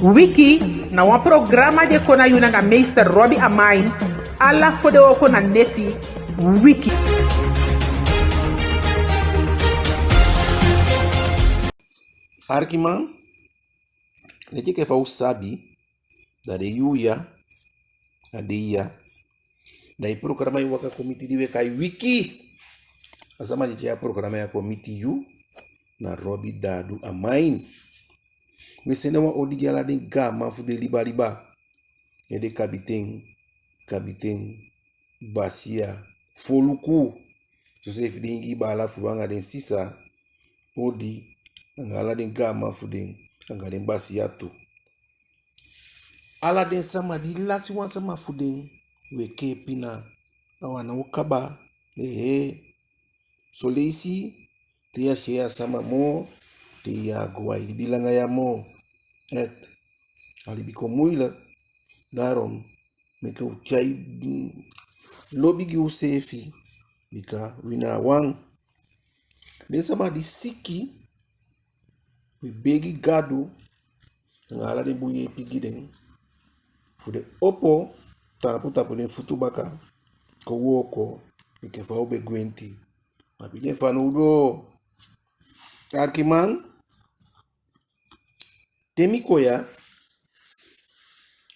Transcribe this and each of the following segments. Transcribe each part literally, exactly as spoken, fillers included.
Wiki na wan programa di e kon na yu nanga meester Robbie Amain, ala fodewooko na neti. Wiki. Arkiman, leti enke fa u sabi, da den yuu ya, a dei ya, da i programa e waka kon miti, di we kai Wiki. A sama di e tyai a programa ya kon miti yu, na Robbie Dadu Amain. We sende wan odi gi ala den gaaman fu den liba liba. Ede kabiten, kabiten, basiya, foluku. Soseefi den Ingii baala fu u anga den sisa, odi, anga ala den gaaman fu den, anga den basiya tu. Ala den sama di lasi wan sama fu den, we kee pina, a wan ná o kaba, ehe. Son leisi, te yu á si en a sama moo, te yu á go a i libi langa ya moo. Echt, a libi kon moeilijk. Daarom, meke u tyai, mm, lobi gi useefi, bika wi na wan. Den sama di siki, wi begi Gadu, anga ala den bun yeepi gi den, fu den opo, taampu tapu den futu baka, kon wooko enke fa u be gwenti. Abi den fanowdu. Arkiman, te mi kon ya,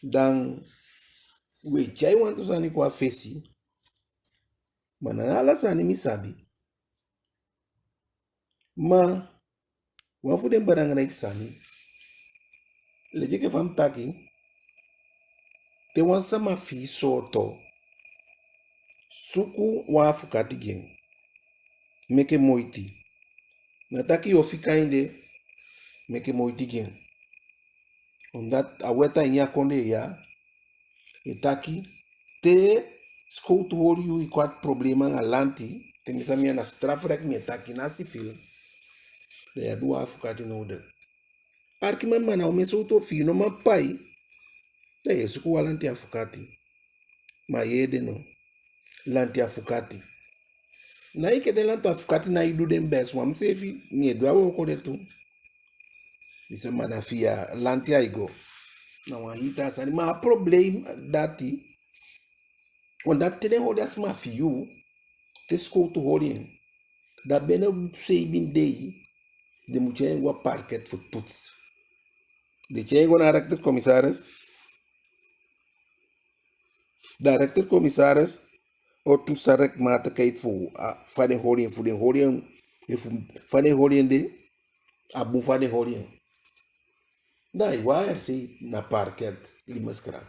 dan we tyai wantu sani kon a fesi, ma na ala sani mi sabi. Ma wan fu den badangaleki sani, leti enke fa mi taki, te wan sama fi i sooto, suku wan afukati gi en, meke moiti. Ná taki yu o fika en de, meke moiti gi en. Omdat a wet a ini a kondee ya e taki, te sikowtu holi yu, i kon a problema anga lanti, te mi san mi ya na strafrecht mi e taki, ná civiel, da yu abi wan afukati nodig. Arkiman, ma na omen sowtu, fi i no man pai, da yu e suku wan lanti afukati. Ma yu e de no, lanti afukati. Na enke den lanti afukati nái du den best, wan mi seefi mi e du a wooko de tu. Mi sama na via lanti ai go. Na wan hii taa sani, ma a probleem dati, omdat te den holi a sama fi yu, te sikowtu holi en, da binnen seibin dei den mu tyai en go a parket fu toets. Den tyai en go na a rechter-commissaris. Da a rechter-commissaris o toets a rechtmatigheid fu, a, fa den holi en, fu den holi en, efu fa den holi en de, a bun fa den holi en. Da ai go a R C na parket Limesgra.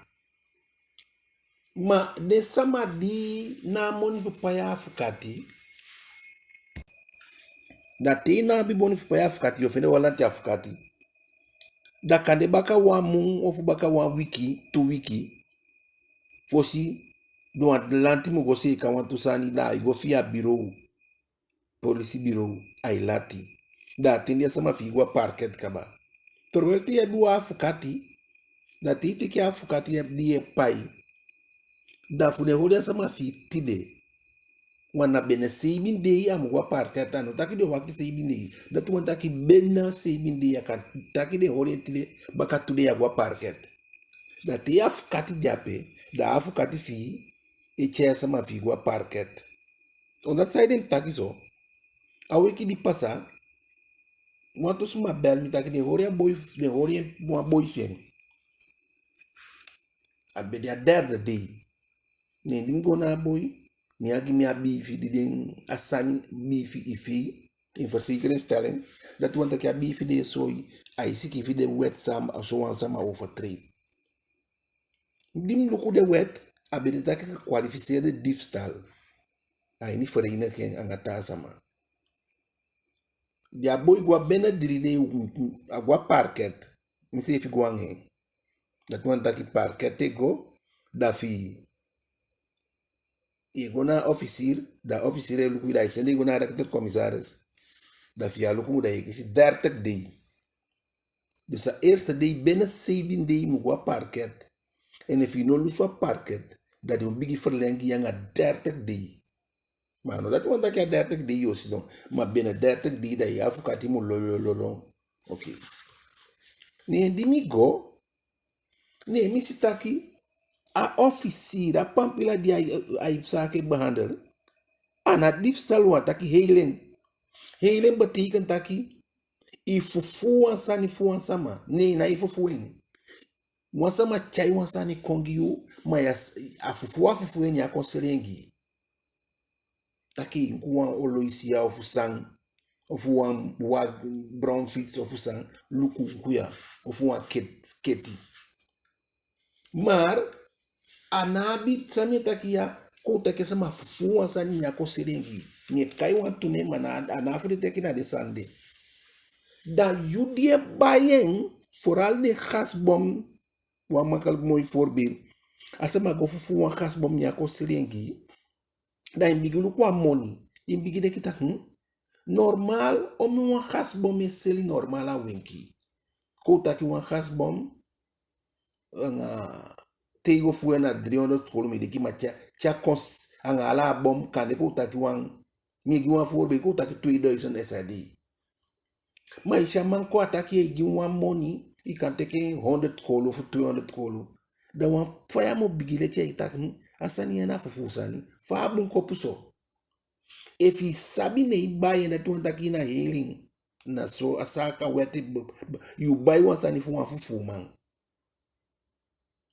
Ma den sama di ná abi moni fu pai a afukati, da te i ná abi moni fu pai a afukati, yu o fende wan lanti afukati. Da kande baka wan mun ofu baka wan wiki, tu wiki, fosi den wan lanti mu go seeka wantu sani, da ai go via bureau, polisi bureau, ai lati. Da a ten di a sama fi i go a parket kaba. Terwijl te yu abi wan afukati, da te i teke a afukati di yu e pai, da fu den holi a sama fi i tide, wan na binnen seibin dei a mu go a parket. A no taki den o wakiti seibin dei. Dati wani taki binnen seibin dei, a kan taki den holi en tide, baka tu dei a go a parket. Da te yu afukati de ape, da a afukati fi i e tyai a sama fi i go a parket. Omdat saide mi taki so, a wiki di pasa, wantu sama bel mi taki den holi a boi, den holi wan boi fi en. A be de a derde dei. Ne di mi go na a boi, ne a gi mi a biifi di den, a sani, biifi i fii, in verzekeringstelling, dati wani taki a biifi di e soi, ai sikiifi den wet san a sowan sama overtreed. Di mi luku den wet, a be de taki gekwalificeerde diefstal a ini vereniging anga taa sama. Di a boi go a binnen dii dei, a go a parket, mi seefi go anga en. Dati wani taki parket e go, da fi i e go na a officier, da a officier e luku i, da ai sende i go na a rechter-commissaris. Da fi i á luku, da yu e kisi dertig dei. Dus a eerste dei, binnen seibin dei i mu go a parket. En efu i no lusu a parket, da den o bigin verlengi yu anga dertig dei. Ma a no dati wani taki a dertig dei yu o sidon. Ma binnen dertig dei da yu afukati mu lon, lon, lon, lon. Oké. Ne di mi go, Ne mi si taki a officier, a pampila di ai, ai sake behandel, a ná diefstal wan, a taki helen. Helen betekent taki i fufuu wan sani fu wan sama. Ne i ná e fufuu en. Wan sama tyai wan sani kon gi yu, ma ya s-, a fufuu, a fufuu en, ne a kon seli en gi i. Taki luku wan oloisi ya ofu san, ofu wan, wan brown fiets ofu san, luku luku ya, ofu wan ket-, keti. Maar a ná abi, san mi e taki ya, kon u taki a sama fufuu wan sani, ne a kon seli en gi i. Mi e kai wantu nen, ma na, a ná fu den teke na den sani de. Da yu di e bai en, vooral den gasbom, wan makkelijk moi voorbeeld. A sama go fufuu wan gasbom, ne a kon seli en gi i. Da i bigin luku a moni, i bigin denki taki, hmm? Normaal, omen wan gasbom e seli normaal a wenki? Kon u taki wan gasbom, anga, te i go fufuu en na driehonderd kolu, mi denki, ma te a, te a kon s-, anga ala a bom, kande kon u taki wan, mi e gi wan voorbeeld, kon u taki tweeduizend S R D. Ma i si a man kon, a taki ai gi wan moni, i kan teke honderd kolu ofu tweehonderd kolu. Da wan faya mu bigin leti, ai taki, hmm, a sani ya na fufuu sani. Fa a bun kopu so? Efu i sabi, ne i bai en, dati wani taki i na helen. Na so a saka weti b-, b-, yu bai wan sani fu wan fufuuman.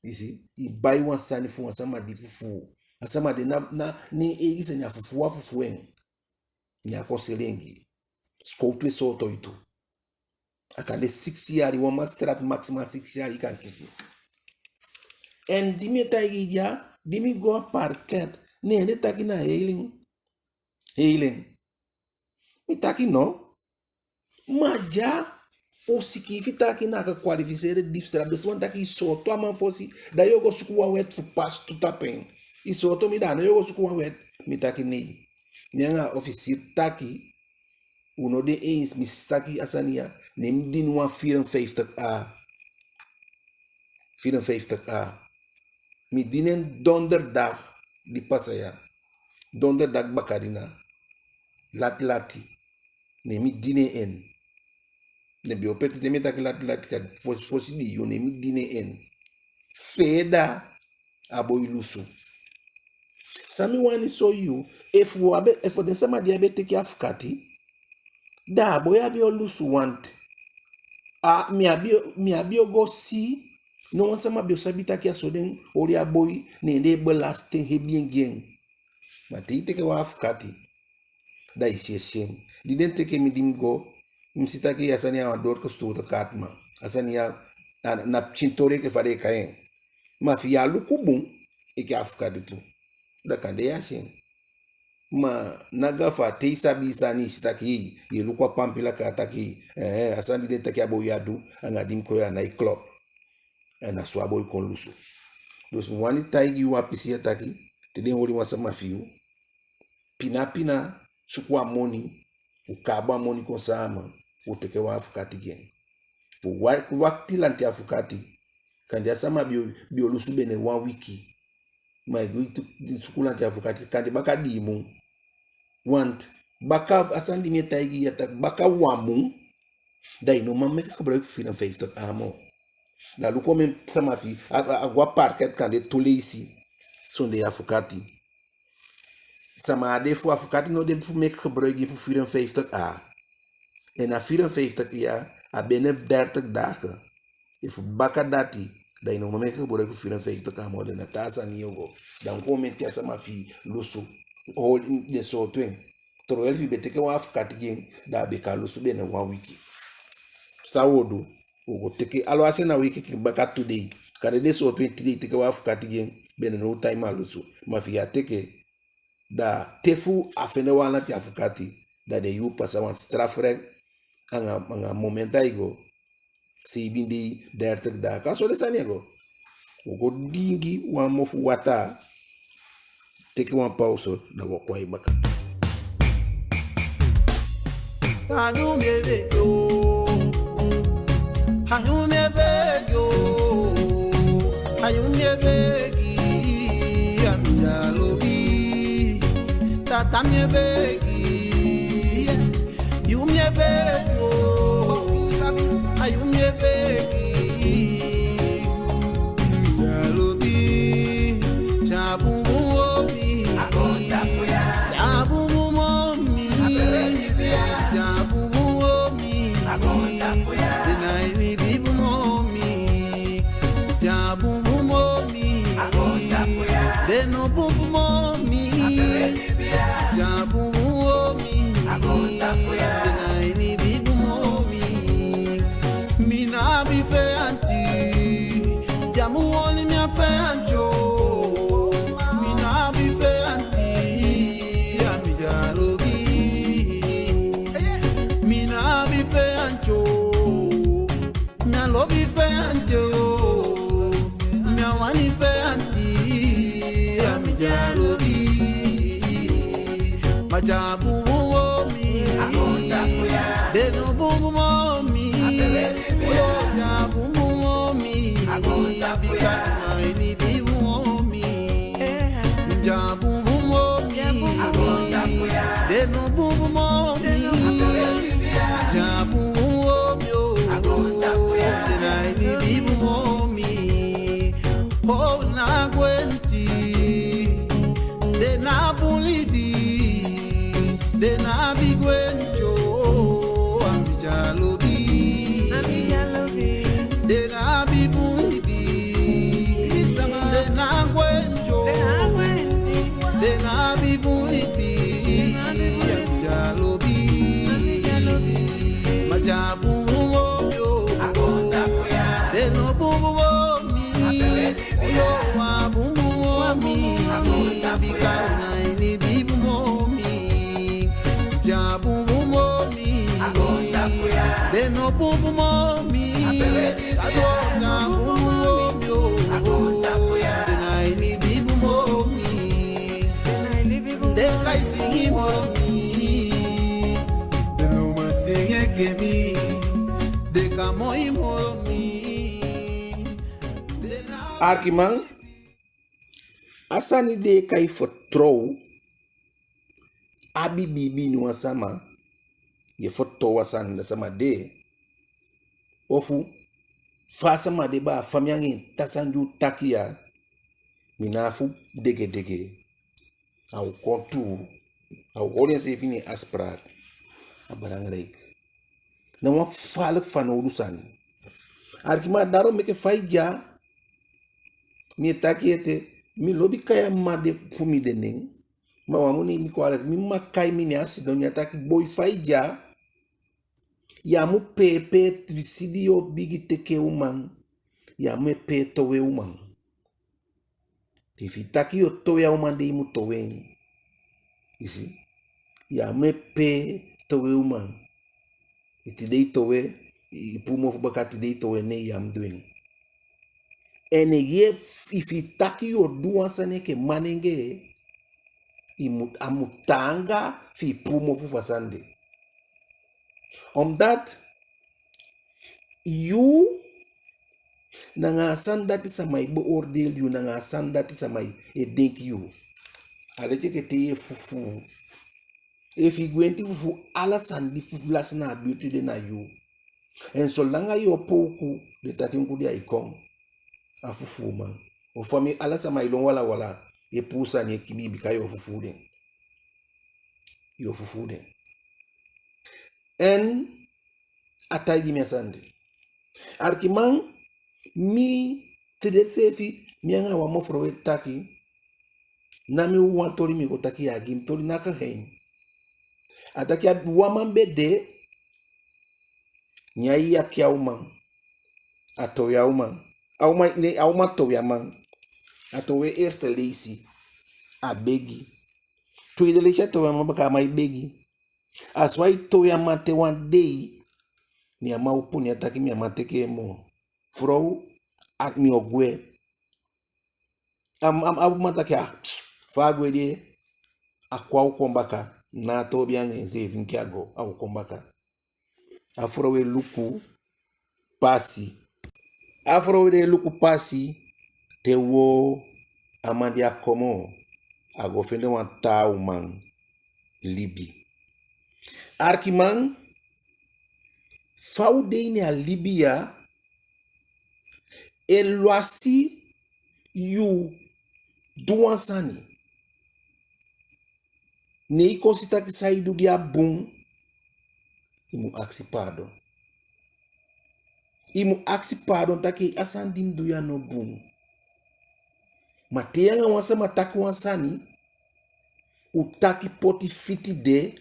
I si, i bai wan sani fu wan sama di fufuu. A sama de na, na, ne en eigi sani, a fufuu, a fufuu en. Ne a kon seli en gi i. Sikowtu e sooto i tu. A kan de siksi yali, wan man straf maximaal siksi yali i kan kisi. En di mi e taigi i ya, di mi go a parket, ne den taki na helen. Helen. Mi taki no. Ma ya, u sikiifi taki na gekwalificeerde diefstal. Dus wani taki i sooto a man fosi, da yu o go suku wan wet fu pasi tu tapu en. I sooto mi, da a no yu o go suku wan wet. Mi taki nei. Mi anga a officier taki, u no de eens, mi si taki a sani ya, ne mi dini wan vierenvijftig A. Vierenvijftig A. Mi dini en donderdag di pasa ya. Donderdag bakadina. Lati lati. Ne mi dini en. Ne be o peti, te mi e taki lati lati, ka fosi, fosi di yuu, ne mi dini en. Feeda a boi lusu. San mi wani soi yu, efu a be, efu den sama di á be teke afukati, da a boi á be o lusu, want a, mi á be o, mi á be o go si, no wan sama be o sabi taki a so den oli a boi, ne den e belasti en, hebi en gi en. Ma te i teke wan afukati, da i si e si en. Di den teke mi, di mi go, mi si taki a sani ya a wan doorgestoten kaartman. A sani ya, a, na pikin toli enke fa den e kai en. Ma efi yu á luku bun, enke afukati tu, da kande yu á si en. Ma ná gafa, te i sabi i sani, i si taki, i e luku a pampila kaa taki, eh, a sani di den taki a boi ya du, anga di mi kon ya a nái klop. En na so a boi kon lusu. Dus mi wani taigi yu a pisi ya taki, te den oli wan sama fi yu, pina pina, suku a moni, u kaabu a moni kon sama, u teke wan afukati gi en. U wak-, wakti lanti afukati, kande a sama be o, be o lusu binnen wan wiki. Ma i go i tu-, i suku lanti afukati, kande baka dii mun. Want baka a sani di mi e taigi yu ya taki baka wan mun, da i no man meke gebruik fu vierenvijftig A moo. Da luku omen sama fi i, a, a, a go a parket kande tu leisi sondee afukati. Sama á de fu, afukati no de fu meke gebruik gi fu vierenvijftig A. En a vierenvijftig A, a binnen dertig dagen. Efu baka dati, da i no man meke gebruik fu vierenvijftig A moo, da na taa sani yu o go. Da luku omen ten a sama fi i lusu, oli den sooto en. Terwijl efi i be teke wan afukati gi en, da a be kan lusu binnen wan wiki. San u o du? U o go teke, alwasi na wiki enke baka tu dei. Kande den sooto en tide, i teke wan afukati gi en, binnen now time a lusu. Ma efi yu á teke, da te fu a fende wan lanti afukati, da den yuu pasa, want strafrecht anga, anga moment ai go, zeven dei, dertig dagen. A so den sani e go. U o go diingi wan mofu wataa, teke wan pauze, da u o kon a i baka. Mi ná abi feyanti, ya mu oli mi a feyanti o. Mi ná abi feyanti, a mi dya lobi. Mi ná abi feyanti o. Mi á lobi feyanti o. Mi á wani feyanti, a mi dya lobi. Ma dya bunbun womi. Den no bunbun womi. Yo, dya bunbun womi. Bika na ini bunbun womi. Dya bunbun womi. Den no bunbun womi. Dya bunbun womi o. Den na ini bunbun womi. O, na gwenti. Den ná bun libi. Den ná abi gwenti o. A mi dya lobi. Den ná abi bun libi. Den ná gwenti o. Den ná abi bun libi. A mi dya lobi. Ma dya bunbun womi o. Den no bunbun womi. Yo, a bunbun womi. Bika na ini bunbun womi. Dya bunbun womi. Den no bunbun womi. Dya bunbun womi o. Den na ini bunbun womi. Den kai singi moo mi. Den no man singi enke mi. Den kai moi moo mi. Alikiman, a sani den e kai vertrouw, abi biibi ini wan sama, yu e vertrouw a sani, da sama de. Ofu fa a sama de baa, fa mi anga en tan, san di u taki ya, mi ná abi fu degedege. A o kon tuu, a o holi enseefi ini en afspraak. A belangrijk. Na wan gevaarlijk fanowdu sani. Alikiman, daarom meke fa i de ya, mi e taki ete, mi lobi kai a mma de fu mi den nen. Ma wan mu neem mi kwalijk, mi mma kai mi nen, a sidon ya, a taki: boi, fa i de ya, ya mu pee, pee, di si di yo bigin teke uman, ya mu e pee towe uman. Efu i taki yo towe a uman de, i mu towe en. I si? Ya mu e pee towe uman. Tide i towe, i puu mofu baka, tide i towe, nee, ya mu du en. En efu i taki yo du wan sani enke manengee, i mu, a mu taanga fi i puu mofu fu a sani de. Omdat yu, nanga a sani dati sama e beoordeel yu, nanga a sani dati sama e denki yu. A leti enke te yu e fufuu. Efu i gwenti fufuu, ala sani di fufuu lasi na a buurt de na yu. En solanga yu opo uku, den taki uku di ai kon, a fufuuman. Ofu a mi, ala sama e lon walawala, e puu sani e kibii, bika yu o fufuu den. Yu o fufuu den. En a taigi mi a sani de. Alikiman, mi tide seefi, mi anga wan mevrouw e taki, na mi wawan toli mi go taki, ya gi mi toli, na geheim. A taki a wan man be de, ne ai yaki a uman, a towe a uman. A uman, ne a uman towe a man. A towe eerste leisi, a begi. Tweede leisi a towe a man baka, a man e begi. A so ai towe a man te wan dei, ne a man opo, ne a taki mi á man teke en moo. Frow, a mi o gwe. A, a, a uman taki, a, fa a gwe de, a kon, a o kon baka. Na a toobi anga enseefi, enke a go, a o kon baka. A frow e luku pasi. A frow de e luku pasi, te woo, a man de á kon moo, a go fende wan taa uman libi. Alikiman, fa u de ini a libi ya, e lasi yu du wan sani. Ne i kon si taki san i du de á bun, i mu akisi paadon. I mu akisi paadon taki a sani di mi du ya no bun. Ma te yu anga wan sama taki wan sani, u taki poti fiti de,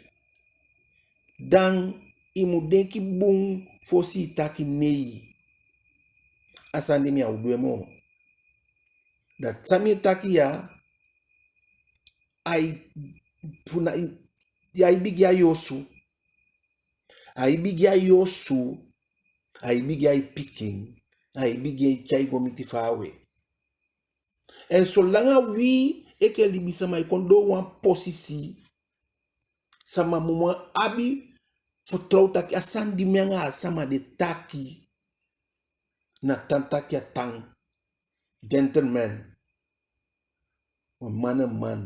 dan i mu denki bun fosi i taki nei. A sani de mi á o du en moo. Da san mi e taki ya, ai fu na i, ya e bigin a i osu. Ai bigin a i osu. Ai bigin a i pikin. Ai bigin e tyai go miti faawe. En solanga wi enke libisama e kon doo wan posisi, sama mu man abi vertrouw taki a sani di mi anga a sama de taki, na tan taki a tan. Gentleman. Een man, een man.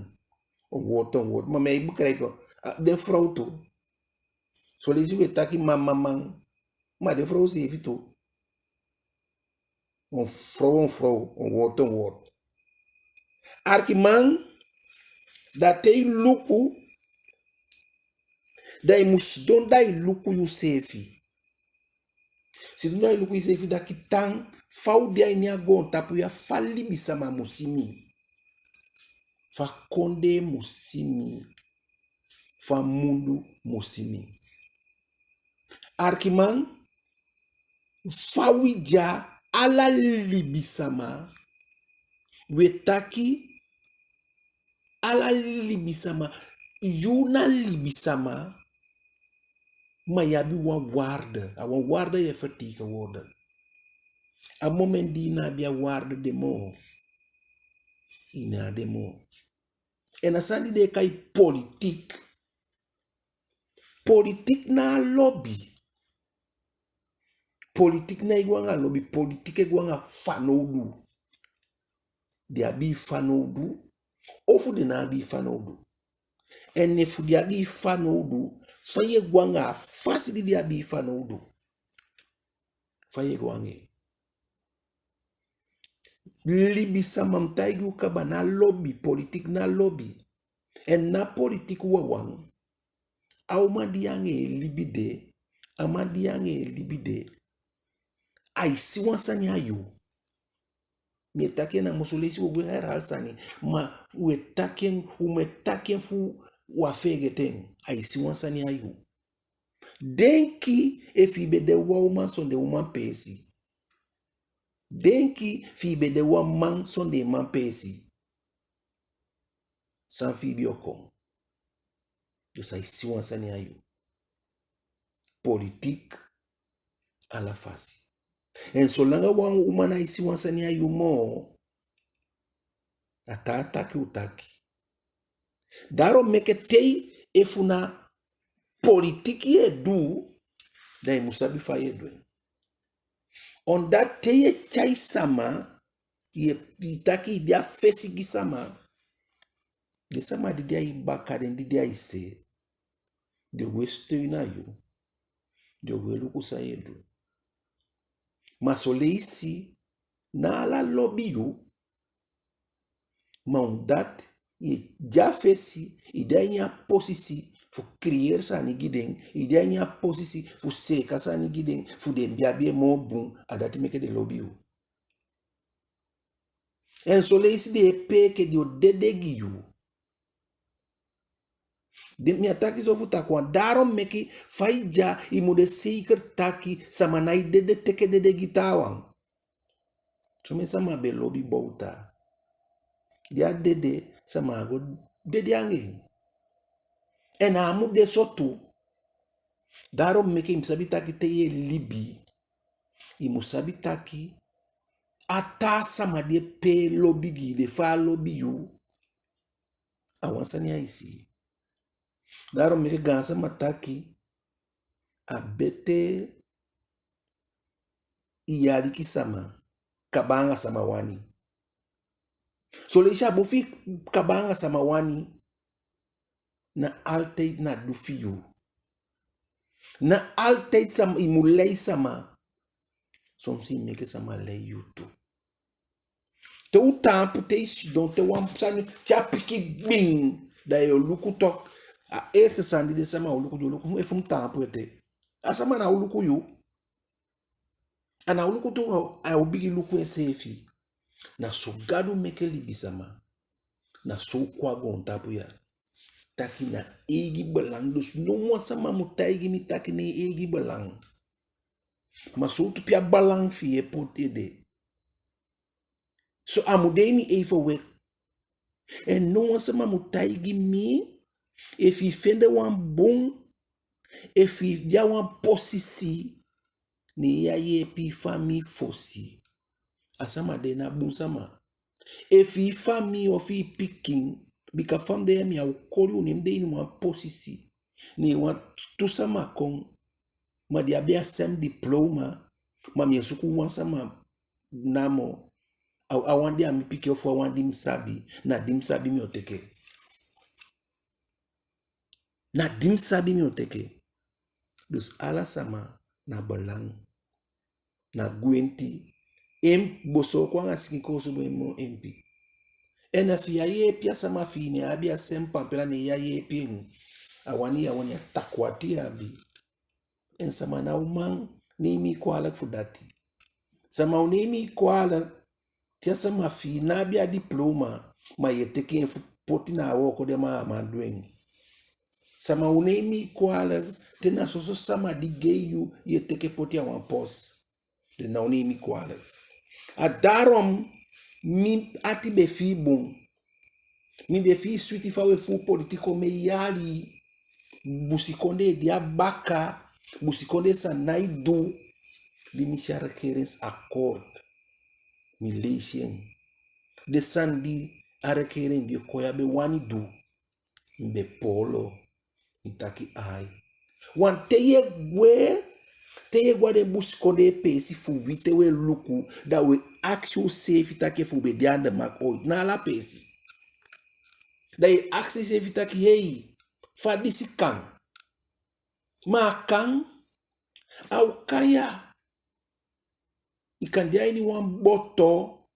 Een woord, een woord. Ma mi e begrijp, a, den frow tu. Son leisi wi e taki man, man, man. Ma den frow seefi tu. Een vrouw, een vrouw, een woord, een woord. Arkiman, da te i luku, da i mu sidon, da i luku yuseefi. Sidon, da i luku yuseefi, da kitan fa u de a ini a goontapu ya, fa libisama mu si mi. Fa kondee mu si mi. Fa mundu mu si mi. Arkiman, fa wi de ya, ala libisama, wi e taki, ala libisama, yu na libisama, ma yu abi wan waarde, a wan waarde yu e vertegenwoordig. A moment di i ná abi a waarde de moo, i ná a de moo. En a sani di den e kai politiek. Politiek ná lobi. Politiek ná e go anga lobi, politiek e go anga fanowdu. Den abi i fanowdu, ofu den ná abi i fanowdu. En efu den abi i fanowdu, fa yu e go anga a fasi di den abi i fanowdu? Fa yu e go anga en? Libisama, mi taigi u kaba, ná lobi, politiek ná lobi. En ná politiek wawan. A uman di yu anga en e libi de, a man di yu anga en e libi de, ai si wan sani a yu. Mi e taki en namo, son leisi u o go e herhaal sani, ma u e taki en, u mu e taki en fu u á feegete en. Ai si wan sani a yu. Denki efu i be de wan uman sondee uman peesi. Denki efu i be de wan man sondee man peesi. San fi i be o kon? Dus ai si wan sani a yu. Politiek, ala fasi. En solanga wan uman ná e si wan sani a yu moo, a taa taki u taki. Daarom meke te i, efu na politiek yu e du, da i mu sabi fa yu e du en. Omdat te yu e tyai sama, yu e, i taki i de a fesi gi sama, den sama di de a i baka, den di de a i se, den o go e steun na yu, den o go e luku san yu e du. Ma son leisi, ná ala lobi yu, ma omdat i de a fesi, i de a ini a posisi fu creëer sani gi den, i de a ini a posisi fu seeka sani gi den, fu den be abi en moo bun, a dati meke den lobi yu. En son leisi den e pee enke den o dede gi yu. Den, mi á taki so fu taki wan, daarom meke fa i de ya, i mu de zeker taki sama nái dede teke dede gi taawan. Somen sama be lobi bowta. Di a dede, sama á go dede anga en. En a á mu de so tu. Daarom meke i mu sabi taki te yu e libi, i mu sabi taki a taa sama di e pee lobi gi i de, fa a lobi yu, a wan sani ai si. Daarom meke gaansama taki, a betee i aliki sama kaba anga sama wani. Son leisi a bun fi i kaba anga sama wani, ná altijd na du fi yu. Ná altijd sama, i mu lei sama. Soms i meke sama lei yu tu. Te u taampu, te i sidon, te wan sani, te a piki gbin, da yu o luku tok. A eerste sani di den sama o luku, den o luku efu mi taampu ete. A sama ná o luku yu. A ná o luku tu, a o bigin luku enseefi. Na so Gadu meke libisama. Na so u kon a goontapu ya. taki na eigi belang. Dus no wan sama mu taigi mi taki na en eigi belang. Ma sowtu pe a belang fi yu e poti ede. So a mu de ini evenwicht. En no wan sama mu taigi mi, efu i fende wan bun, efu i de a wan posisi, ne i á yeepi i famii fosi, a sama de ná bun sama. Efu i famii ofu i pikin, bika fa mi de ya mi á o koli u, ne mi de ini wan posisi, ne wan tu sama kon, ma den abi a sem diploma, ma mi e suku wan sama namo, a, a wan di a mi pikin ofu a wan di mi sabi, na di mi sabi mi o teke. Na di mi sabi mi o teke. Dus ala sama na belang. Na gwenti. En bosooko anga sikin koosubun e moo empi. En efu i á yeepi a sama fi i, ne a abi a sem pampila, ne i á yeepi en, a wani i á wani, a takuu ati i abi. En sama ná o man neem i kwalijk fu dati. Sama o neem i kwalijk te a sama fi i ná abi a diploma, ma yu e teke en fu poti na a wooko de, ma a á man du en. Sama o neem i kwalijk te na soso sama di gei yu, yu e teke poti a wan pos. Den ná o neem i kwalijk. A daarom mi ati be fii bun. Mi be fii switi fa u e fuu politiki omen yali. Busikondee de a baka. Busikondee sani nái du. Di mi si a regeringsakkoord, mi leisi en. Den sani di a regering di e kon ya be wani du, mi be poolo. Mi taki ai. Want te yu e gwe, te yu e go a den busikondee peesi fu wi, te u e luku, da u e akisi useefi taki efu u be de aan de macht ooit. Na ala peesi. Da yu e akisi iseefi taki, hei, fa disi kan? Ma a kan, a o kan ya. I kan de a ini wan boto,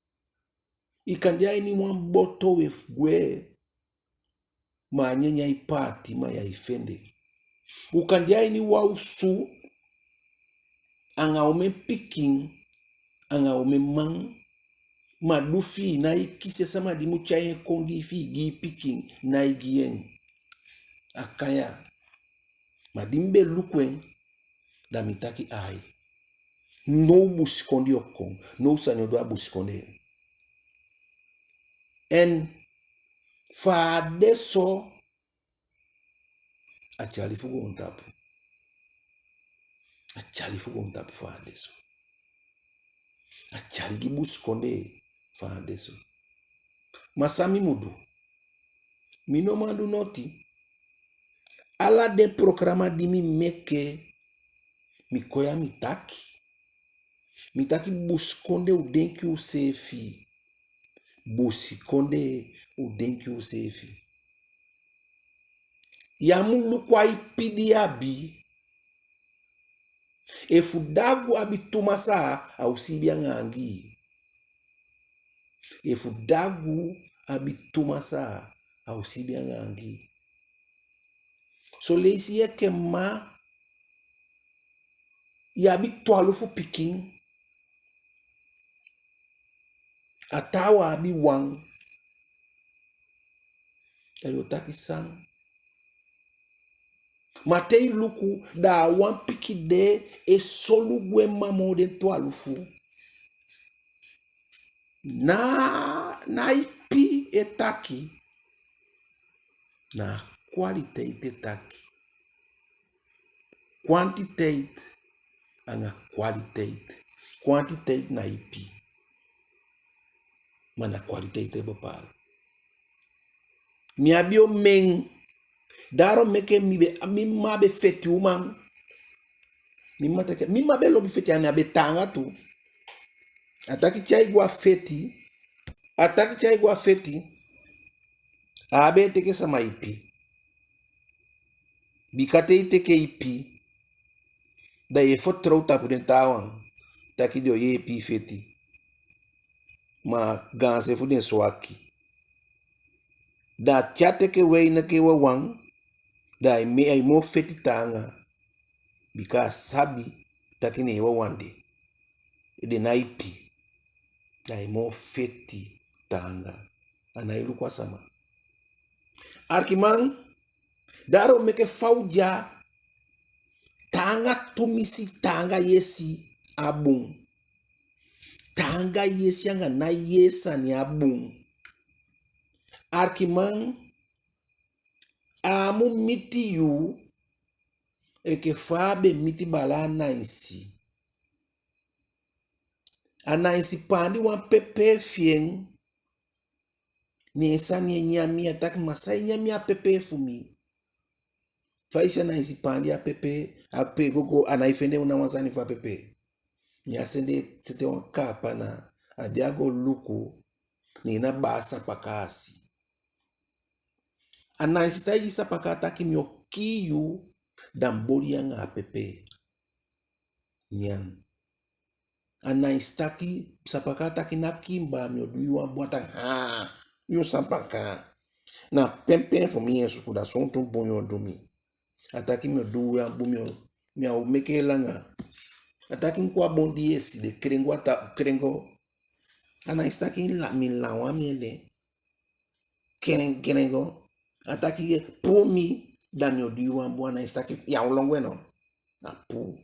i kan de a ini wan boto u e gwe, ma a nyanyan e paati, ma yu á e fende. U kan de a ini wan osu anga omen pikin, anga omen man, ma du fi i nái kisi, a sama di mu tyai en kon gi i fi i gi i pikin, nái gi en. A kan ya. Ma di mi be luku en, da mi taki ai. Now busikondee o kon, now sani o du a busikondee. En fa a de so, a tyali fu goontapu. A tyali fu goontapu fa a de so. A tyali gi busikondee fa a de so. Ma san mi mu du? Mi no man du noti. Ala den programa di mi meke, mi kon ya mi taki. Mi taki busikondee u denki useefi. Busikondee u denki useefi. Yu á mu luku a ipi di yu abi. Efu dagu abi tu masaa, a o siibi anga angii. Efu dagu abi tu masaa, a o siibi anga angii. Son leisi yu enke mma, yu abi twalufu pikin, a taawan abi wan. Da yu o taki san? Ma te i luku, da a wan pikin de e solugu en mma moo den twalufu. Na, na ipi e taki, na kwaliteit e taki. Kwantiteit anga kwaliteit. Kwantiteit na ipi, ma na kwaliteit e bepaal. Mi abi omen. Daarom meke mi be, mi mma be feti uman. Mi mma taki, mi mma be lobi feti, en a be taanga tu. A taki te ai go a feti, a taki te ai go a feti, a á be e teke sama ipi. Bika te i teke ipi, da yu e fitoow tapu den taawan taki den o yeepi i feti. Ma gaanse fu den swaki. Da te a teke wei enke wawan, da ai me, ai moo feti taanga. Bika a sabi taki na en wawan de, den ná ipi. Da ai moo feti taanga. A nái luku a sama. Arkiman, Daarom meke fa u de ya, taanga tumisi, taanga yesi á bun. Taanga yesi anga ná yee sani á bun. Arkiman, a á mu miti yu enke fa a be miti baala Anainsi. Anainsi paandi wan pepee fi en. Ne en sani e nyan mi, a taki: "Ma san e nyan mi a pepee fu mi?" Fa i si Anainsi paandi a pepee, a pee gogo, a nái fende ná wan sani fu a pepee. Ne a sende sete wan kaapana, a di a go luku, ne na baa Sapaka a si. Anainsi taigi Sapaka taki: "Mi o kii yu, da mi boli yu anga a pepee." Nyan. Anainsi taki, Sapaka taki: "Ná kii mi baa, mi o du yu wan bun." A taki: "Haa, yu Sapaka, na penpen fu mi yu e suku, da sontu bun yu o du mi?" A taki: "Mi o du yu wan bun, mi o, mi á o meke en langa." A taki: "Mi kon a bon di yu e si de, krengo a ta, krengo." Anainsi taki: "Mi lan, mi lan wan mi ede." Kren, krengo. A taki: "Puu mi, da mi o du yu wan bun." Anainsi taki: "Yu á o lon gwe no?" A puu.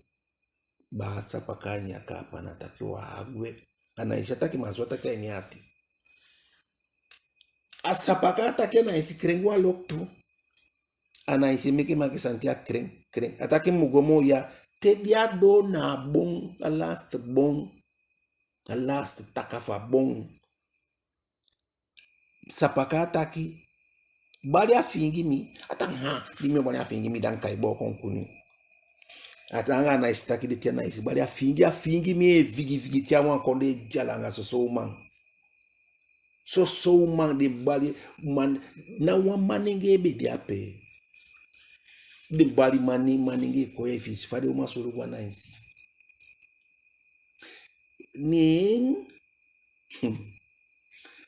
Baa Sapaka a ini a kaapana taki: "Yu á gwe." Anainsi a taki, ma a so a taki a ini en ati. A Sapaka a taki, Anainsi krengo a loktu. Anainsi e meke makisei, a kren, kren. A taki: "Mi mu go moo ya." Te di a doo na a bon, a laatste bon, a laatste taka fu a bon, Sapaka a taki: "Bali a fiingi mi." A taki: "Haa, di mi o bali a fiingi mi, da mi kai booko kon kunu." A taki anga Anainsi taki de te Anainsi bali a fiingi, a fiingi mi e figi figi te a wan kondee dyali anga soso uman. Soso uman den bali, man, ná wan manengee be de ape. Den bali mane, manengee kon ya, efu i si fa den uman solugu Anainsi. Neen, hmm.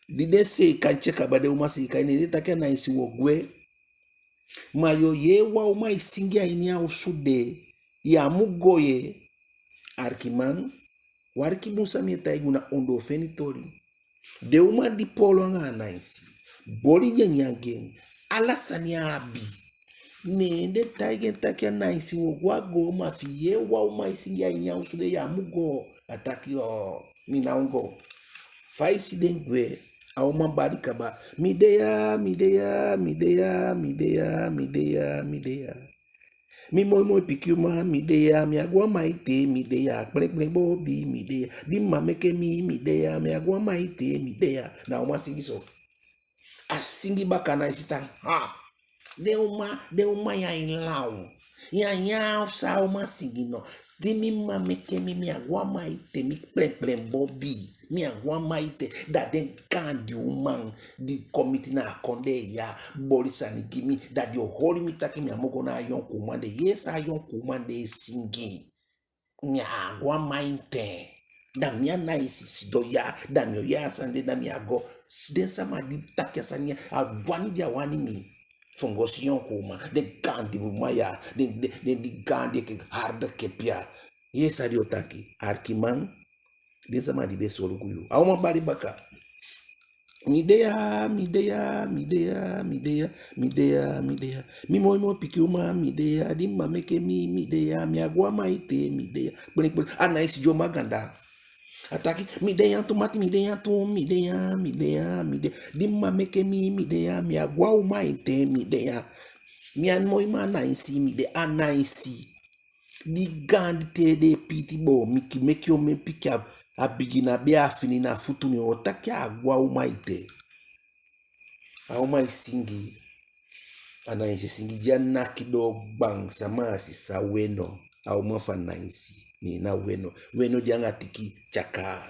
Di den seeka en te kaba, den uman seeka en, ne den taki: "Anainsi, wo gwe. Ma yo yee wan uman e singi a ini a osu de, yu á mu go ye." Arkiman, u aliki bun san mi e taigi u, na ondoo feni toli. Den uman di poolo anga Anainsi, boli nyanyan gi en, ala sani a abi. Ne den taigi en taki: "Anainsi, wo go a goo, ma efi i yee wan uman e singi a ini a osu de, yu á mu go." A taki: "Oo, mi ná o go." Fa i si den gwe, a uman bali kaba: "Mi de ya, mi de ya, mi de ya, mi de ya, mi de ya, mi de ya. Mi moi moi pikin uman, mi de ya, mi a go a maiti, mi de ya, kplen kplen bobi, mi de ya. Di mma meke mi, mi de ya, mi a go a maiti, mi de ya." Na a uman singi so. A singi baka, Anainsi taki: "Ha! Den uman, den uman ya e law. Yu á yee san a uman singi no? Di mi mma meke mi, mi a go a maiti, mi kplen kplen bobi, mi a go a maiti." Da den gaandi uman di kon miti na a kondee ya boli sani gi mi, da den o holi mi taki mi á mu go na a yonku uman de. Yee san a yonku uman de e singi: "Mi á go a maiti, da mi Anainsi sidon ya, da mi o yee a sani de, da mi á go." Den sama di taki a sani ya, a wani den á wani mi fu mi go si yonku uman. Den gaandi uman ya, den, den, den di gaandi enke harde kepi ya. Yee san den o taki, arkiman. Den sama di be solugu yu. A uman bali baka: "Mi de ya, mi de ya, mi de ya, mi de ya, mi de ya, mi de ya. Mi moi moi pikin uman, mi de ya. Di mma meke mi, mi de ya, mi a go a maiti, mi de ya." Kplen kplen. Anainsi dyombo a ganda. A taki: "Mi de ya tu mati, mi de ya tu, mi de ya, mi de ya, mi de ya. Di mma meke mi, mi de ya, mi a go a maiti, mi de ya. Mi a moi man Anainsi, mi de." Anainsi, di gaandi te den e piiti boomiki, meke omen pikin, a bigin na bee, a fini na futu, ne o taki a go a uman ete. A uman e singi, Anainsi e singi. Di a naki doo gban, sama a si? Sa Weno, a uman fu Anainsi. Ne na Weno. Weno de anga tiki tyakaa.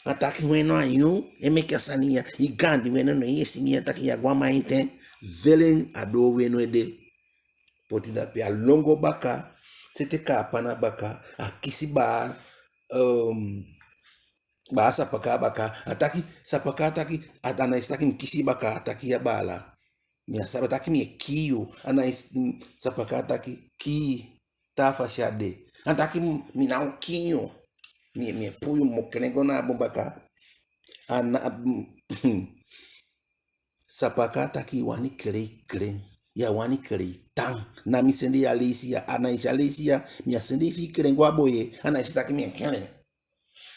A taki: "Weno, a yu e meke a sani ya? I gaandi Weno, ne yu e singi ya taki yu á go a maiti?" Velen, a doo Weno ede. Poti dape, a lon go baka, sete kaapana baka, a kisi baa, um, baa Sapaka baka. A taki, Sapaka taki, a, Anainsi taki: "Mi kisi i baka." A taki: "Ya baala, mi á sabi." A taki: "Mi e kii yu." Anainsi, mm, Sapaka taki: "Kii, taa fasi a de." A taki: "Mi ná o kii yu. Mi, mi e puu yu moo kelen go na a bon baka." A na, mm, Sapaka taki: "I wani kelen, kelen." Ya wani kelen tan. Na mi sende yu a leisi ya, Anainsi, a leisi ya. Mi á sende yu fi i kelen go a Boye. Anainsi taki mi e kelen.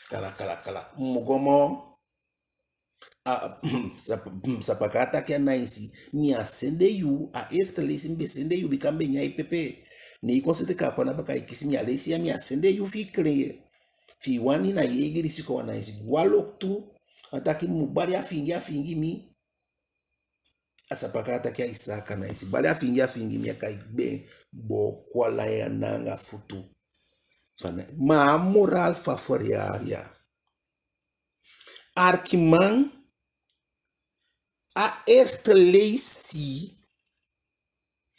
Kala, kala, kala. Mu go moo. A, Sap-, Sapaka taki Anainsi, mi á sende yu, a eerste leisi mi be sende yu, bika mi be nyan i pepe. Ne i kon sete kaapa na baka, i kisi mi, a leisi ya mi á sende yu fi i kelen. Fi i wani na i eigi risiko. Anainsi go a loktu, a taki mi mu bali a fiingi, a fiingi mi. A Sapaka taki ai saka. Anainsi bali a fiingi, a fiingi mi, a kai gbe, booko ala ya na anga futu. Fa na, ma a moraal fu a verhaal ya. Arkiman, a eerste leisi,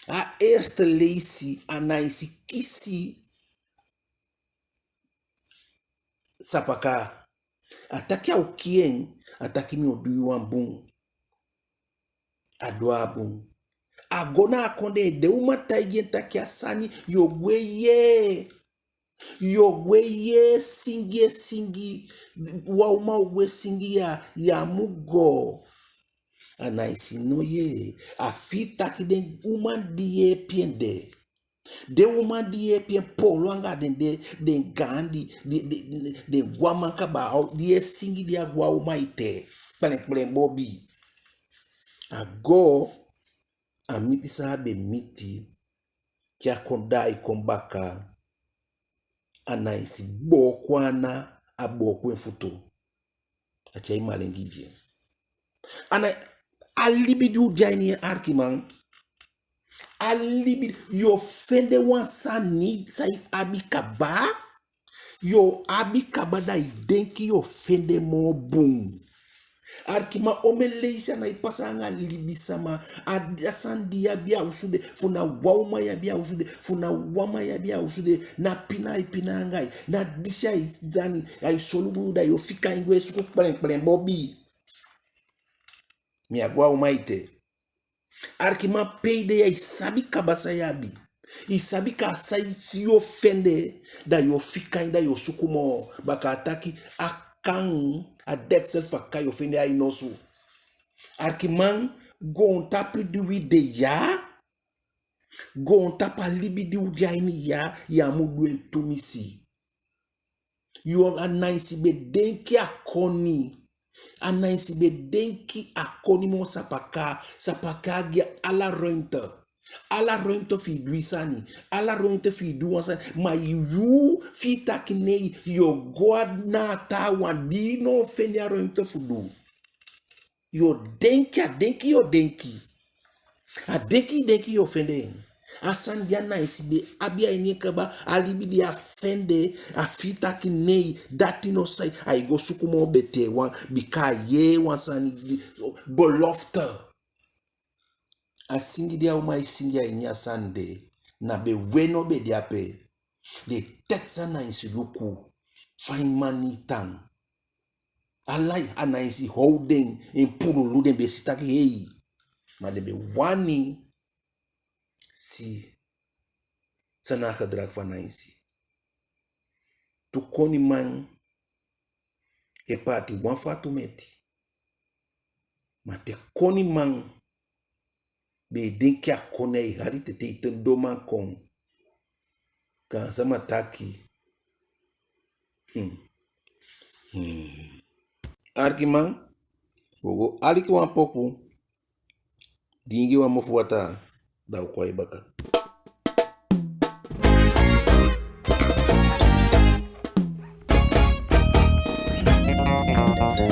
a eerste leisi, Anainsi kisi Sapaka. A taki a o kii en, a taki mi o du yu wan bun. A du a bun. A go na a kondee, den uman taigi en taki a sani, yu o gwe yee. Yu o gwe yee singi e singi. Wan uman o gwe singi ya, ya mu go. Anainsi no yee. A fii taki den uman di yeepi en de. Den uman di yeepi en poolo anga den de, den gaandi, di, di, di, den gwaman kaba, di e singi di a gwe a uman ete. Kpelenkpelen bobi. A go, a miti san a be miti, te a kon daai kon baka, Anainsi booko en ana, a booko en futu. A tyai malengi gi en. Ana a libi di u de a ini en, arkiman. A libi, yu o fende wan sani san i abi kaba. Yu o abi kaba, da i denki yu o fende moo bun. Arkiman, omen leisi a nái pasa anga libisama. A, a sani di i abi a osu de, fu na wan uman i abi a osu de, fu na wan man i abi a osu de, na pina ai pina anga i, na disi ai sani, ai solugu yu, da yu o fika en gwe suku kpelenkpelen bobi. Mi á go a uman ete. Arkiman, pe i de ya, i sabi kaba san i abi. I sabi kaa san i fi yu o fende, da yu o fika en, da yu o suku moo. Baka a taki, a kan, a deksel fu a kan yu o fende a i nosu. Arkiman, goontapu di wi de ya, goontapu a libi di u de a ini ya, ya mu du en tumisi. Yu o, Anainsi be denki a koni. Anainsi be denki a koni moo Sapaka. Sapaka gi en ala ruimte. Ala ruimte fi i du i sani. Ala ruimte fi i du wan sani. Ma yu fi i taki nei, yu o go a na a taawan di i no o fende a ruimte fu du. Yu o denki, a denki yu o denki. A denki i denki yu o fende en. A sani di Anainsi be abi a ini en kaba, a libi di a fende, a fii taki nei, dati no sai, ai go suku moo betee wan, bika a yee wan sani di, belofte. A singi di a uman e singi a ini a sani de, na be weno be de ape. Den test Anainsi luku, fa en mani tan. Ala Anainsi how den, en pululu, den be si taki hei. Ma den be wani si san na a gedrag fu Anainsi. Tu koniman e paati wan fu a tu meti. Ma te koniman be e denki a koni, ai hali tetei te doman kon. Gaansama taki. Hmm. Hmm. Arkiman, wo go aliki wan poku. Diingi wan mofu wataa, da u kon a i baka.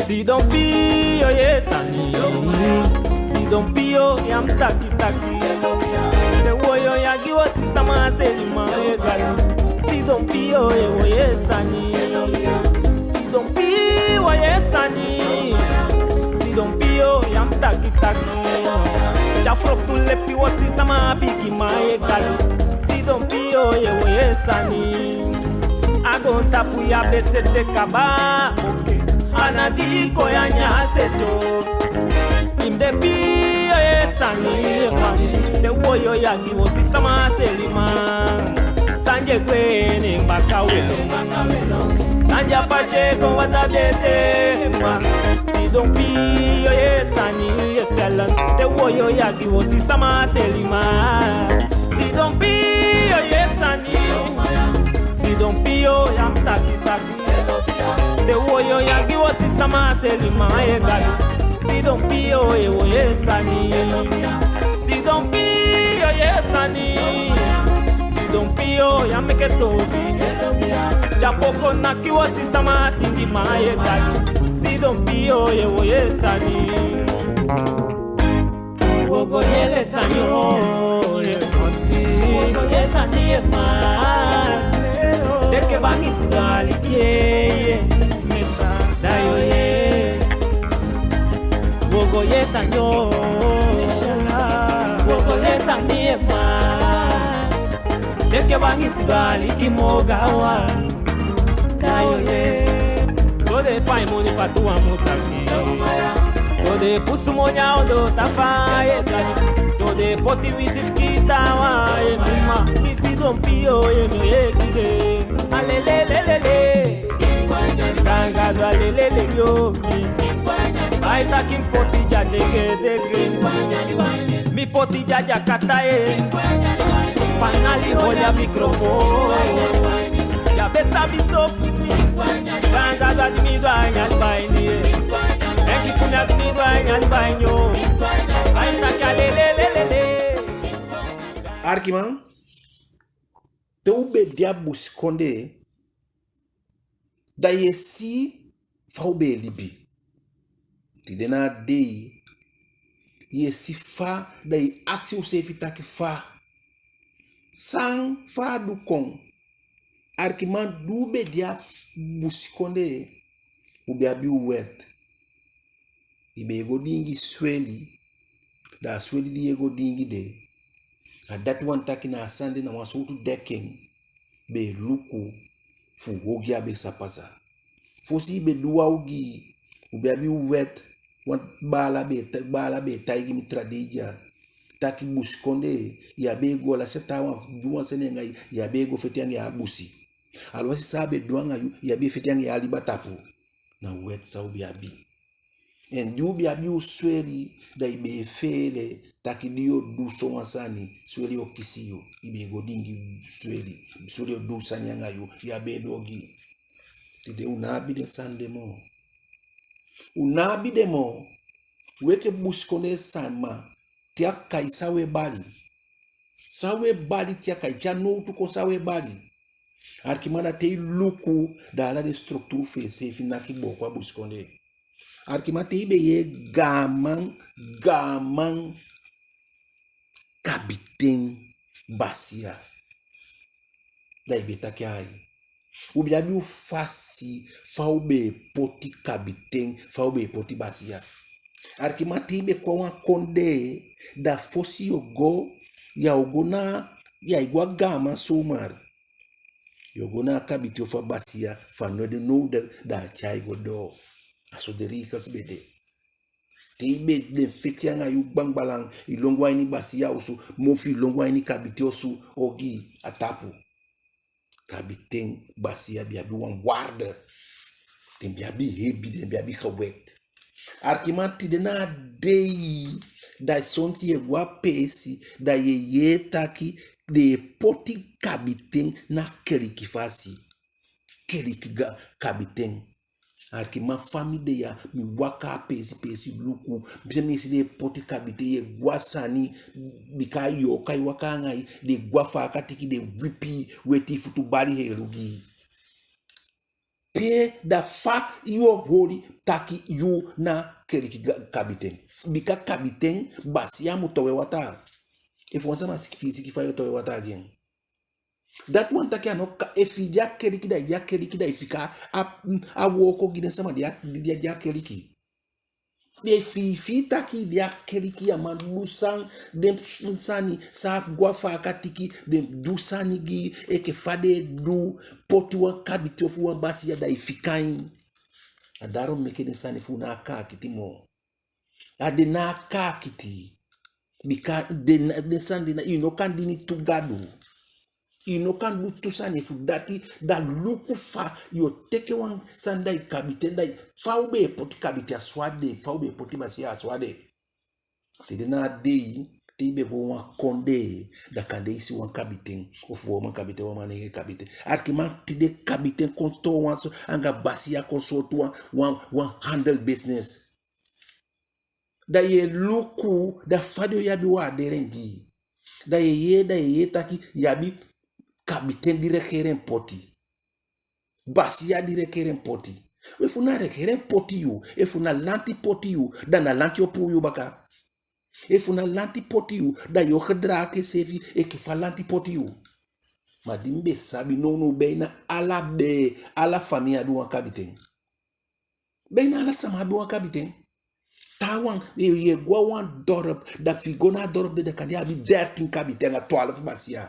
Sidon pio ye sani. Sidon pio ya mu taki taki. Te woyo ya gi wo si sama seli ma e galu. Sidon pio ye wo ye sani. Sidon pio wo ye sani. Sidon pio ya mu taki taki. Tya froku lepi wo si sama bigi ma e galu. Sidon pio ye wo ye sani. A goontapu ya be sete kaba. Oke. A ná di i kon ya nyan a sete o. I mu de pio ye sani, ye sani. Te woyo ya gi wo si sama seli ma. Sani e gwe ne baka welo. Sani a pase kon wasa bete ma. Si Sidon pii, yu o yee sani, yu e seli. Te woyo ya gi wosi sama seli ma. Sidon pii, yu o yee sani. Sidon pii, yu o yee taki taki. Te woyo ya gi wosi sama seli ma, e Gadu. Sidon pii, yu o yee sani. Sidon pii, yu o yee sani. Sidon pii, yu o yee meke toobi. Tyapo kon naki wosi sama seli ma, e Gadu. Sidon pii, yu o yee sani. Wo go yee sani o, ye moti. Wo go yee sani, ye ma. Teke bangi sigali kie, ye. Smita. Da yo ye. Wo go yee sani o. Wo go yee sani, ye ma. Teke bangi sigali ki mo gawa. Da yo ye. So den e pai moni fatu wan mu taki. So den e pusu moni a ondoo tafaa, ye Gadu. So den e poti wisi fu kii taawan, ye mama. Mi sidon pii o, ye mi o yee kide. Alelelelele. Gadu alelele yo. Ai taki mi poti dya degedege. Mi poti dya dya kata, e. Panali holi a mikrofon. Dya be sabi so fu mi. Gadu a di mi dwa nyali bai ni, e. Enki fu mi a di mi dwa nyali bai ni o. Ai taki alelelelele. Arkiman, te u be de a busikondee, da yu e si fa u be e libi. Tide na a dei, yu e si fa, da yu e akisi useefi taki fa. San fa a du kon. Arkiman, di u be de a busikondee, u be abi u wet. I be e go diingi sweli, da a sweli di yu e go diingi de, a dati wani taki na a sani de na wan sowtu deken be e luku fu ogii a be sa pasa. Fosi i be du wan ogii, u be abi u wet, wan baala be e ta-, baala be e taigi mi taa dei dya, taki busikondee, yu á be e go, alwasi a taawan du wan sani anga yu, yu á be e go feti anga en a busi. Alwasi san a be du anga yu, yu á be e feti anga en a liba tapu. Na wet san u be abi. En di u be abi u sweli, da i be e feele taki di yu o du sowan sani, sweli o kisi yu. I be e go diingi sweli, sweli o du sani anga yu, yu á be e du ogii. Tide u ná abi den sani de moo. U ná abi den moo. U enke busikondee sama, te a kai, san u e bali? San u e bali te a kai, te a nowtu kon, san u e bali? Arkiman, da te i luku, da ala den structuur fu enseefi naki booko a busikondee. Arkiman, te i be yee gaaman, gaaman kabiten basiya, da i be taki ai. U be abi u fasi fa u be e poti kabiten, fa u be e poti basiya. Arkiman, te i be kon a wan kondee, da fosi yu o go, ya o go na, ya e go a gaaman zomaar. Yu o go na a kabiten ofu a basiya, fa no de, no de, da a tyai go doo. A so den regels be de. Te i be, den feti anga yu gbangbalan, i lon go a ini basiya osu, mofu i lon go a ini kabiten osu, ogii a tapu. Kabiten basiya be abi wan waarde. Den be abi hebi, den be abi gewet. Arkiman, tide na a dei, da sonten yu e go a peesi, da yu e yee taki den e poti kabiten na keliki fasi. Keliki ga-, kabiten. Arkiman, fa mi de ya, mi waka a peesi peesi luku, mi si den e poti kabiten, yu e go a sani, bika yu o kai waka anga i, den e go a faaka tiki, den e wipi i, weti i futu, bali heelu gi i. Pe, da fa yu o holi taki yu na keliki ga-, kabiten? Bika kabiten basiya mu towe wataa. Efu wan sama siki, fi i siki, fa yu o towe wataa gi en? Dati wani taki a no ka-, efu i de a keliki, da i de a keliki, da i fika a, a wooko gi den sama di a, di, di, di a keliki. Efu i fii taki i de a keliki, ya man du san, den sani san a go a faaka tiki, den du sani gi i enke fa den e du, poti wan kabiten ofu wan basiya, da i fika en. A daarom meke den sani fu u ná a kaakiti moo. A den ná a kaakiti. Bika den, den sani de na, i no kan dini tu Gadu. I no kan du tu sani fu dati. Da luku fa yo teke wan sani da i kabiten, da i, fa u be e poti kabiten a so a de, fa u be e poti basiya a so a de. Tide na a dei, te i be go wan kondee, da kande i si wan kabiten, ofu wan uman kabiten, wan manengee kabiten. Alikiman, tide kabiten kon toon wan so, anga basiya kon sowtu wan, wan, wan handel business. Da ye luku, da fa den o abi wan a delen gi i. Da ye yee, da ye yee taki i abi kabiten di regering poti. Basiya di regering poti. Efu na regering poti yu, efu na lanti poti yu, da na lanti o puu yu baka. Efu na lanti poti yu, da yo gedraag iseefi enke fa lanti poti yu. Ma di mi be sabi, nownow bijna ala bee, ala famii abi wan kabiten. Bijna ala sama abi wan kabiten. Taawan, ye, ye go a wan dorp, da fi i go na a dorp de, da kande i abi dertien kabiten anga twaalf basiya.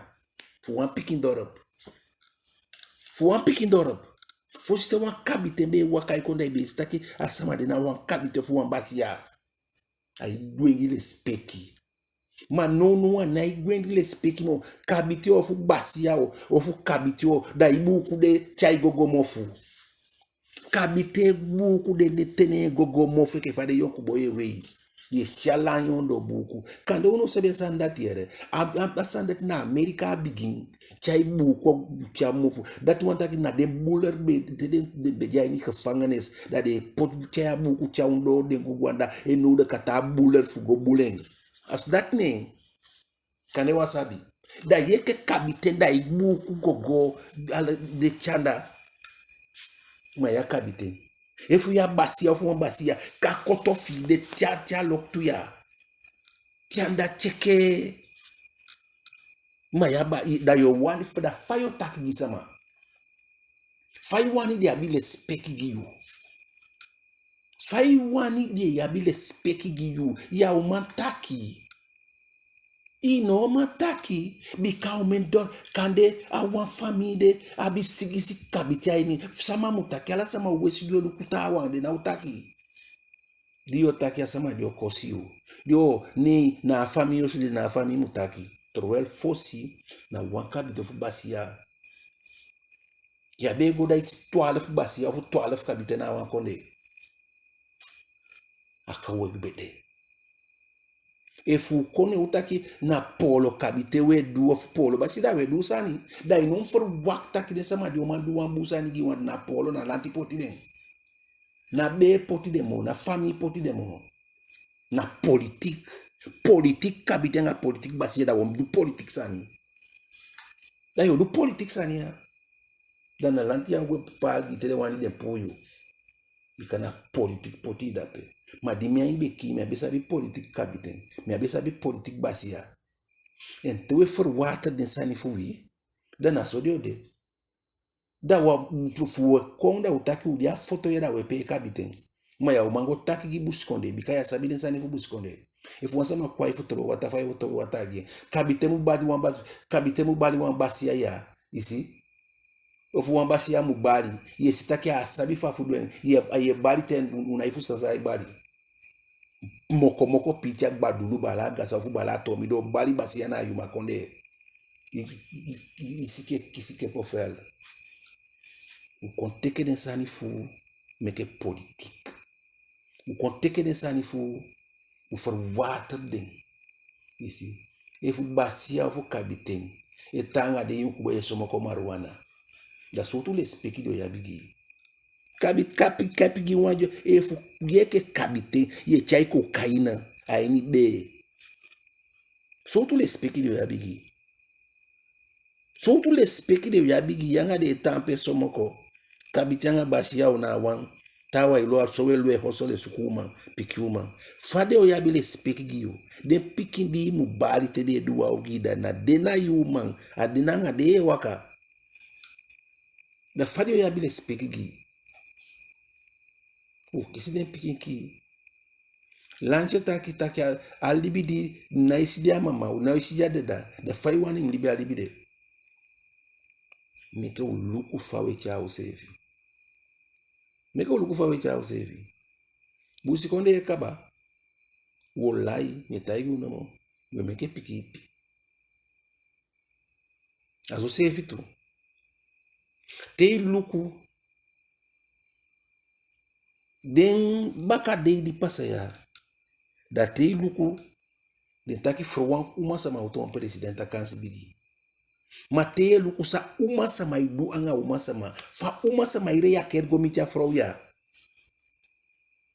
Fu wan pikin dorp. Fu wan pikin dorp. Fosi te wan kabiten be e waka e kon, da i be e si taki a sama de na wan kabiten fu wan basiya. Ai gwe gi lesipeki. Ma nownow a nái gwe gi lesipeki moo. Kabiten ofu basiya o, ofu kabiten o, da i buuku de tyai go go mofu. Kabiten buuku de, de te ne en go go mofu enke fa den yonku boi e wei. Ye si ala a ondoo buuku. Kande u no sabi a sani dati yee. A, a, a sani dati na Amerika a bigin. Tyai buuku tyai mofu. Dati wani taki na den buler be, te den, den be de a ini gevangenis. Da den e poti tyai a buuku tyai ondoo den go go anda. En now den kan tan a buler fu go bul en. A so dati ne en. Kande wan sabi. Da yu enke kabiten da i buuku go go ala den tyai anda. Ma yu a kabiten. Efu yu a basiya, efu wan basiya, kon a koto fi i de tyai, tyai a loktu ya. Tyai anda tyeke. Ma yu a ba, i, da yu o wani, da fa yu o taki gi sama? Fa i wani den abi lesipeki gi yu? Fa i wani den abi lesipeki gi yu? Yu á o man taki. I no o man taki, bika omen doo, kande a wan famii de abi sigisi kabiten a ini. Sama mu taki, ala sama o wesi den o luku taawan, den ná o taki. Di yu o taki a sama di o kosi yu. Di o, nei, na a famii osu de, na a famii mu taki. Terwijl fosi, na wan kabiten fu basiya. Yu á be e go da i si twaalf basiya ofu twaalf kabiten na a wan kondee. A kawgu be de. Efu u kon ne u taki na poolo kabiten u e du ofu poolo basiya, da u e du sani. Da i no mu verwacht taki den sama di o man du wan bun sani gi wan, na poolo, na lanti poti den. Na bee poti den moo, na famii poti den moo. Na politiek. Politiek kabiten anga politiek basiya, da u o du politiek sani. Da yu o du politiek sani ya. Da na lanti ya u e bepaal gi te den wani den puu yu. Bika na politiek poti i dape. Ma di mi ain be kiin, mi á be sabi politiek kabiten. Mi á be sabi politiek basiya. En te u e verwater den sani fu wi, da na so den o de. Da wan, fu u e kon da u taki u de a foto ya da u e pee kabiten. Ma yu á o man go taki gi busikondee, bika yu á sabi den sani fu busikondee. Efu wan sama kon a i fu toow wataa, fa yu o toow wataa gi en? Kabiten mu bali wan ba-, kabiten mu bali wan basiya ya, i si? Ofu wan basiya mu bali, yu e si taki a á sabi fa fu du en, yu e, yu e bali te u nái fusutan san ai bali. Mokomoko piiti a gbadulu, baala a gasa ofu baala a toomi, den o bali basiya na a Yuma kondee. I, i, i, i si enke, i si enke pofel. U kon teke den sani fu meke politiek. U kon teke den sani fu u verwater den. I si. Efu basiya ofu kabiten e tan anga den yonku boi e somoko marijuana, da sowtu lesipeki den o abi gi i? Kabi-, kapi-, kapi gi wan dyo, efu yu enke kabiten yu e tyai kokaina a ini bee, sowtu lesipeki den o abi gi i? Sowtu lesipeki den o abi gi i? Yu anga den e tan ape e somoko. Kabiten anga basiya o na a wan. Taawan e lon, a so u e lon e hosel e suku uman, pikin uman. Fa den o abi lesipeki gi yu? Den pikin di i mu bali te den e du wan ogii, da na den na yu uman, a den, anga den yu e waka. Da fa den o abi lesipeki gi i? U kisi den pikin kii. Lanti e taki taki a, a libi di nái si den a mama, nái si den a dada, da fa i wani i mu libi a libi de? Meke u luku fa u e tyai useefi. Meke u luku fa u e tyai useefi. Busikondee e kaba. U o lai, mi e taigi u nomo. U e meke pikin ipi. A so seefi tu. Te i luku den baka dei di pasa ya, da te i luku den taki frow wan uman sama o toon presidenti, a kansi bigi. Ma te i luku san uman sama e du anga uman sama, fa uman sama e reageer go miti a frow ya.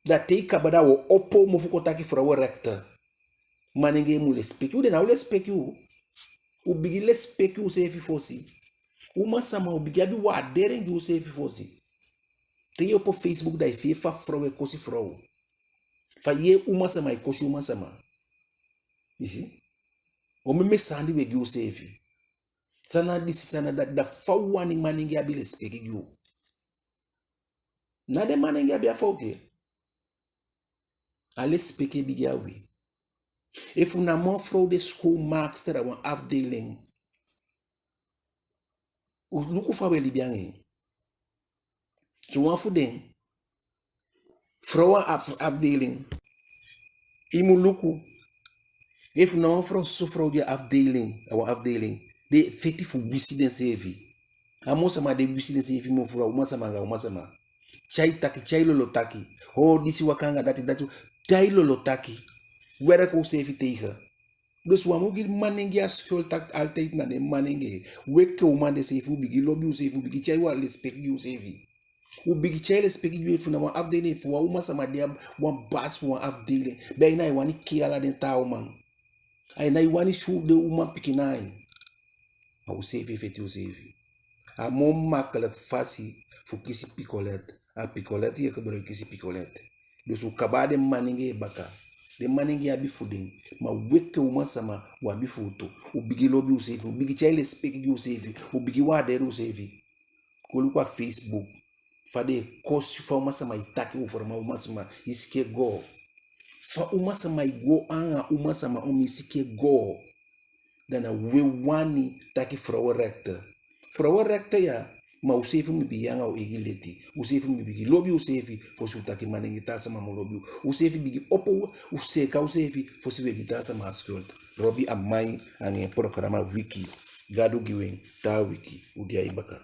Da te i kaba, da u o opo u mofu kon taki vrouwenrechten. Manengee mu lesipeki u, den ná o lesipeki u. U bigin lesipeki useefi fosi. Uman sama, u bigin abi waardering gi useefi fosi. Te i opo Facebook, da i fii fa frow e kosi frow. Fa i yee uman sama e kosi uman sama. I si? Omen sani di u e gi useefi. San na disi, san na dati, da fa u wani manengee abi lesipeki gi u? Ná den manengee abi a fowtu. A lesipeki e bigin a wi. Efu na wan frow de schoolmaakster a wan afdeling, u luku fa u e libi anga en. Sowan fu den, frow a af-, afdeling, i mu luku. Efu na wan frow, soso frow de a afdeling, a wan afdeling, den e feti fu wisi denseefi. A moo sama den e wisi denseefi moo fu a uman sama anga uman sama. Tyai taki, tyai lolo taki. Oo, disi waka anga dati, dati. Tyai lolo taki. Werk useefi tegen. Dus u á mu gi manengee a schuld taki altijd na den manengee. Weki uman denseefi, u bigin lobi useefi, u bigin tyai wan lesipeki gi useefi. U bigin tyai lesipeki gi useefi. Efu na wan afdeling, efu wan uman sama de a wan basi fu wan afdeling, da a ná i wani kii ala den taa uman. A ná i wani si den uman pikin na ain. A useefi e feti useefi. A moo makkelijk fasi fu kisi pikolet, a pikolet i e gebruik kisi pikolet. Dus u kaba a den manengee baka. Den manengee abi fu den. Ma u enke uman sama, u abi fu u tu. U bigin lobi useefi, u bigin tyai lesipeki gi useefi, u bigin waardeer useefi. Kon luku a Facebook. Fa den e kosi, fa uman sama e taki over uman, uman sama, i sikin e goo. Fa uman sama e goo anga uman sama, omen, i sikin e goo. Da na u e wani taki vrouwenrechten. Vrouwenrechten ya, ma useefi mu bigin anga u eigi leti. Useefi mu bigin lobi useefi fosi u taki manengee, taa sama mu lobi u. Useefi bigin opo u, u seeka useefi fosi u e gi taa sama a schuld. Robbie Amain anga en programa Wiki. Gadu gi u en, taa wiki u de a i baka.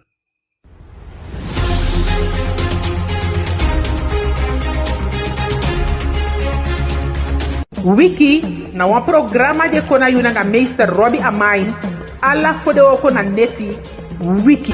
Wiki na wan programa di e kon na yu nanga meester Robbie Amain, ala fodewooko na neti. Wiki.